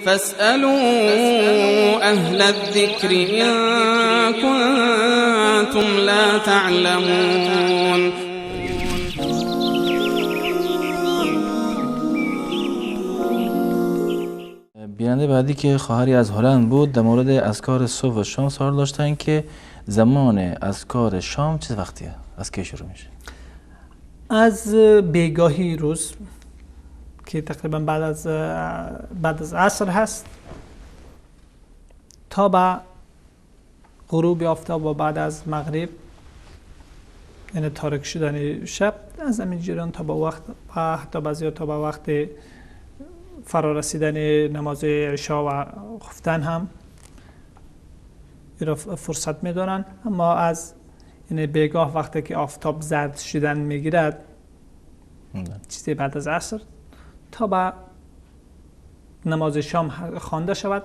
فاسألوا أهل الذكر إن كنتم لا تعلمون. بیننده بعدی که خواهری از هلند بود در مورد اذکار صبح و شام سوال داشتن که زمان اذکار شام چه وقتیه؟ از کی شروع میشه؟ از بیگاهی روز که تقریبا بعد از عصر هست تا به غروب آفتاب و بعد از مغرب، یعنی تاریک شدن شب، از همین جریان تا به وقت و حتی بعضی تا به وقت فرارسیدن نماز عشاء و خفتن هم فرصت میدارن. اما از یعنی بیگاه وقتی که آفتاب زرد شدن میگیرد، چیزی بعد از عصر تا به نماز شام خوانده شود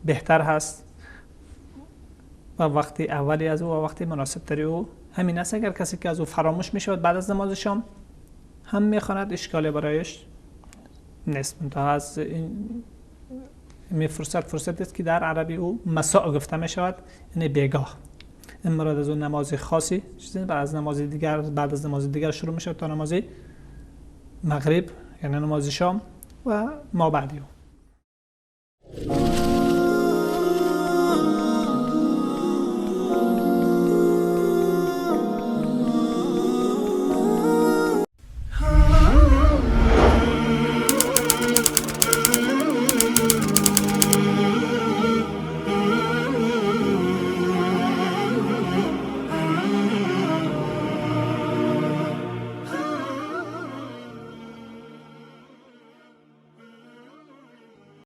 بهتر هست و وقتی اولی از او و وقتی مناسب تری او همین است. اگر کسی که از او فراموش می شود بعد از نماز شام هم میخواند، اشکال برایش نیست. منتها از این فرصت است که در عربی او مساء گفته می شود، یعنی بیگاه. این مراد از اون نماز خاصی چیزی بعد از نماز دیگر، بعد از نماز دیگر شروع می شود تا نماز مغرب، یعنی نماز شام و ما بعدی.